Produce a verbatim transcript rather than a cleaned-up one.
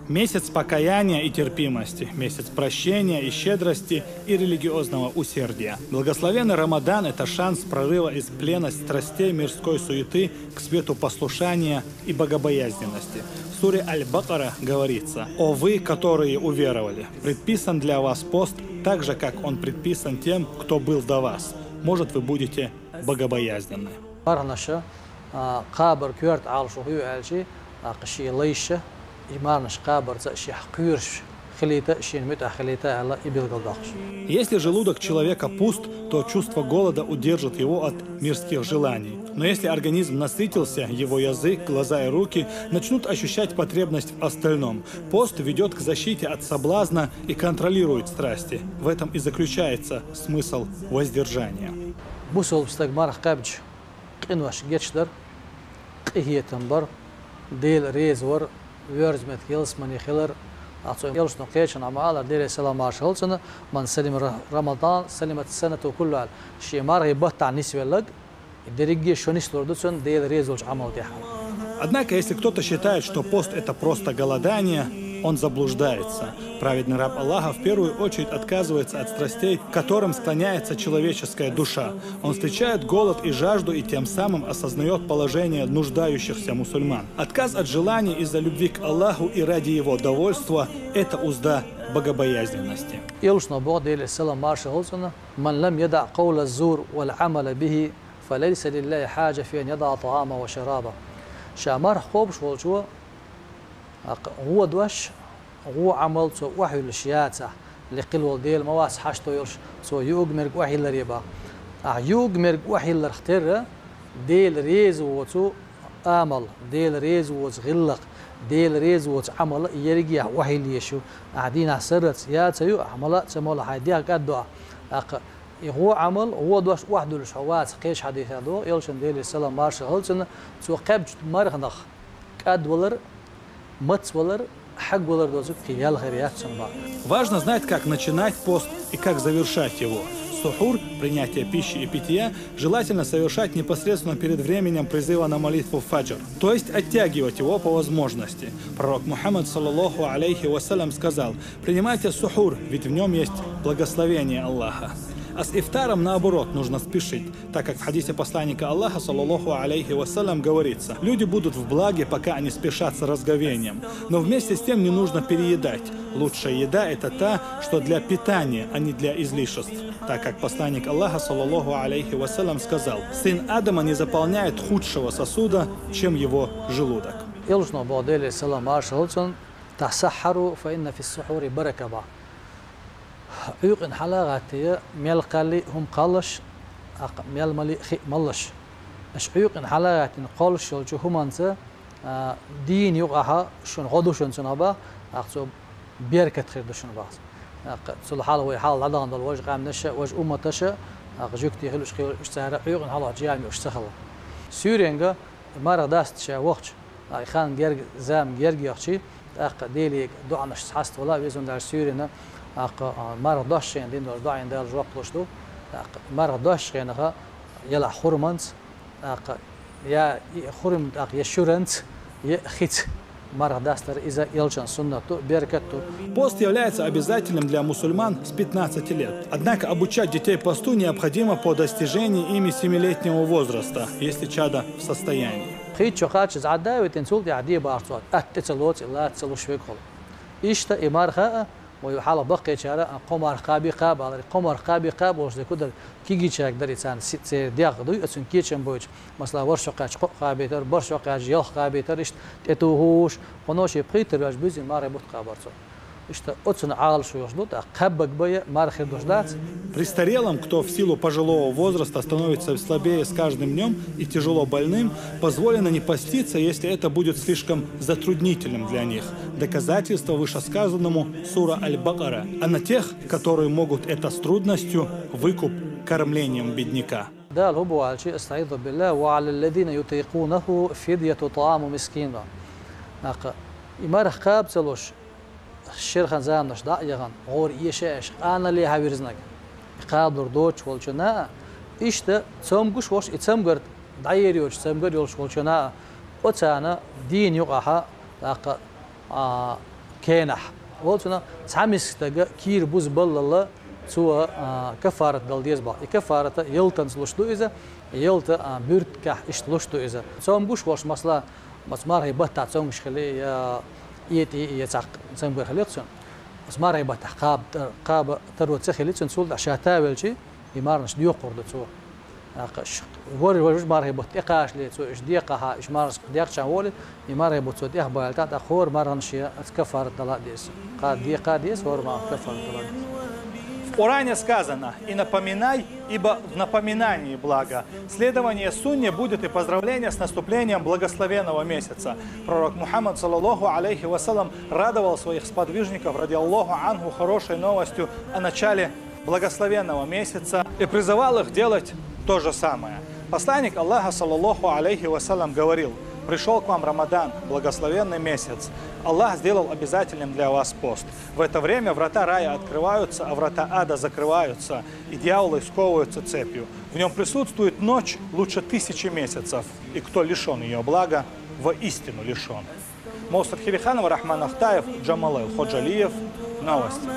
Месяц покаяния и терпимости, месяц прощения и щедрости и религиозного усердия. Благословенный Рамадан — это шанс прорыва из плена страстей мирской суеты к свету послушания и богобоязненности. В суре Аль-Бакара говорится: «О вы, которые уверовали! Предписан для вас пост, так же, как он предписан тем, кто был до вас. Может, вы будете богобоязненны». Мархнаша, а, кхабар коьрта Ӏалашо хьу аьлчи, а, ший лайша, и мархнаш кхабарца шех кхоьруш хилийта, шен муьтӀахь хилийта аьлла, и билгалдоккхуш. Если желудок человека пуст, то чувство голода удержит его от мирских желаний. Но если организм насытился, его язык, глаза и руки начнут ощущать потребность в остальном. Пост ведёт к защите от соблазна и контролирует страсти. В этом и заключается смысл воздержания. Бусалба стаг марха кхаьбча, къинош гечдар, къинхетам бар, Дела реза вар, воьрза меттиг ялсамане хилар, а цо элчано кхечанхьа ма аллара, Деле салам марша хилда цунна: «Ман салима Ра-, Рамадан, салимат санату куллуха», аьлла. Шен мархий баттахь нисвелларг, дерриге шо нислур ду цунна Дела реза волчу Ӏамал тӀехь. Однако, если кто-то считает, что пост — это просто голодание, он заблуждается. Праведный раб Аллаха в первую очередь отказывается от страстей, к которым склоняется человеческая душа. Он встречает голод и жажду и тем самым осознаёт положение нуждающихся мусульман. Отказ от желаний из-за любви к Аллаху и ради Его довольства — это узда богобоязненности. Элчано боху, Деле салам марша хилда цунна: «Ман лам ядаӀ къавла зур вал Ӏамала бихи, фа лайса лиллахи хьаджа фи ан ядаӀа тӀаӀамаху ва шарабаху». Ша марха кхобуш волчо, аккха, гӀо дош, гӀо Ӏамал цо охьавуьллуш яцахь, лекха волу Дела ма вац хьашто йолуш, цо юург-мерг охьайилларе бан. Ахьа юург-мерг охьайилларх терра, Дела реза воцу амал, Дела реза воцу гӀиллакх, Дела реза воцу Ӏамал ерриге ахь охьайилла езаш ю. Ахьа дийнахь сарралц я ца ю, ахьа мала а ца мала, хьайн дегӀ кӀаддо ахьа. ТӀаккха и гӀо Ӏамал, гӀо дош охьадуьллуш хьо вац, кхечу хьадисехь ду, элчано, Деле салам марша хилда цунна, цо кхаьбчу марханах кӀадвалар, мацвалар, хьагвалар доцург кхин ял хир яц цунна бан. Важно знать, как начинать пост и как завершать его. Сухур, принятие пищи и питья, желательно совершать непосредственно перед временем призыва на молитву фаджр, то есть оттягивать его по возможности. Пророк Мухаммад, саллаллаху алейхи ва саллям, сказал: «Принимайте сухур, ведь в нём есть благословение Аллаха». А с ифтаром, наоборот, нужно спешить, так как в хадисе посланника Аллаха, саллаллаху алейхи ва саллям, говорится: «Люди будут в благе, пока они спешат с разговением. Но вместе с тем не нужно переедать. Лучшая еда — это та, что для питания, а не для излишеств», так как посланник Аллаха, саллаллаху алейхи ва саллям, сказал: «Сын Адама не заполняет худшего сосуда, чем его желудок». Элчано боху, Деле салам марша хилда цунна: «Тасаххару, фа инна фис сухури барака», бан. Ӏуьйкъана хьала а гӀаттий, мел кхалли а хӀума кхаллаш, тӀаккха мел мали а хи а маллаш. Аша Ӏуьйкъана хьала а гӀаттина кхоллаш йолчу хӀуманца, а, дийна юкъахь шуна гӀо ду шуна цунах бан, тӀаккха цо беркат хир ду шуна бан. ТӀаккха цул хьалха вай хьалха дӀадахана долу важа къаьмнаш а, важа умматаш а, тӀаккха жуьгтий хилуш хилуш цара Ӏуьйкъана хьалха жамиуш ца хилла. Суьйренга марха даста ша вахча, а, и хан герга, зама герга яхчий, тӀаккха Деле доӀанашца хьаставала, везан Дала суьйрина, тӀаккха, а, марха дош шена дина долу доӀина Дала жоп луш ду, тӀаккха марха дош шенаха ялахь хурманца, тӀаккха я и хурма, тӀаккха я шуьранца, я хица марха дастар, иза элчан суннат ду, беркат ду. Пост является обязательным для мусульман с пятнадцати лет. Однако обучать детей посту необходимо по достижении ими семилетнего возраста, если чадо в состоянии. Пхийтта шо кхаччалц Ӏадда а витина, цул тӀаьхьа де бахара цо, атта тӀе ца лоцу, и лаца ца луш вегахула. Иштта и марха а, вай хьалха баккхийчара, а, кхо марха кхаби кхаба алари, кхо марха кхаби кхаба олуш дерг хӀу дара, кегийчаьрга дари царна си-, церан дегӀ дуй, оцун кечам бойтуш, масала, ворхӀ шо кхаьчча кхоъ кхабийтар, бархӀ шо кхаьчча ялх кхабийтар, иштта тӀетухуш, кхуьно шен пхийтта ваьжна буьззина мархий бутт кхабар цо. Иштта оцунна Ӏалашо йолуш ду, тӀаккха кхаьббаг бан а марха хир долуш дац. Престарелым, кто в силу пожилого возраста становится слабее с каждым днём и тяжело больным, позволено не поститься, если это будет слишком затруднительным для них. Доказательство вышесказанному — сура Аль-Бакара, а на тех, которые могут это с трудностью, выкуп кормлением бедняка. Дала хӀу боху аьлча, астаӀизу биллахӀ, ва Ӏалаллазина ютӀикъунахӀу фидъяту тӀаӀаму мискин. ТӀаккха и марха кхаба ца луш, шерхан заманаш дӀа а яхана, гӀора эша а еш, къанале хьан вирзинарг, кхабалур доцуш волчунна а, иштта цомгуш волуш, и цамгар дӀаер йоцуш, цамгар йолуш волчунна а, оцарна дийна юкъахьа, тӀаккха, а, Кенахь. Волчунна цхьа мискача стага кийра буза баллалла, цо, а, каффарат дала деза боху. И каффарата ялтанца луш ду иза, ялта, а, буьртигахь иштта луш ду иза. Цомгуш волуш, масала, оцу мархий баттахь цомгуш хили, я этӀий, я цхьа цамгар хили цуьнан. Оцу мархий баттахь кхаба тар-, кхаба таро ца хили цуьнан, цул тӀаьхьа ша тавелчи, и марханаш доькхур ду цо. ТӀаккха ш-, вор-, вор-, мархий бутт тӀекхачале цо, уьш декхахьа, уьш марханаш декхча волий, и мархий бутт цо тӀехбаьлла, тӀаккха хӀора марханна шен аца каффарат дала а деза. Кхаба декха а деза, хӀора марханна каффарат дала а деза. В Коране сказано: «И напоминай, ибо в напоминании благо». Следование сунне будет и поздравление с наступлением благословенного месяца. Пророк Мухаммад, саллаллаху алейхи вассалям, радовал своих сподвижников, радиаллаху анху, хорошей новостью о начале благословенного месяца и призывал их делать то же самое. Посланник Аллаха, саллаллаху алейхи вассалям, говорил: «Пришёл к вам Рамадан, благословенный месяц. Аллах сделал обязательным для вас пост. В это время врата рая открываются, а врата ада закрываются, и дьяволы сковываются цепью. В нём присутствует ночь лучше тысячи месяцев. И кто лишён её блага, воистину лишён». Мовсар Хириханова, Рахман Ахтаев, Джамалайл Ходжалиев. Новости.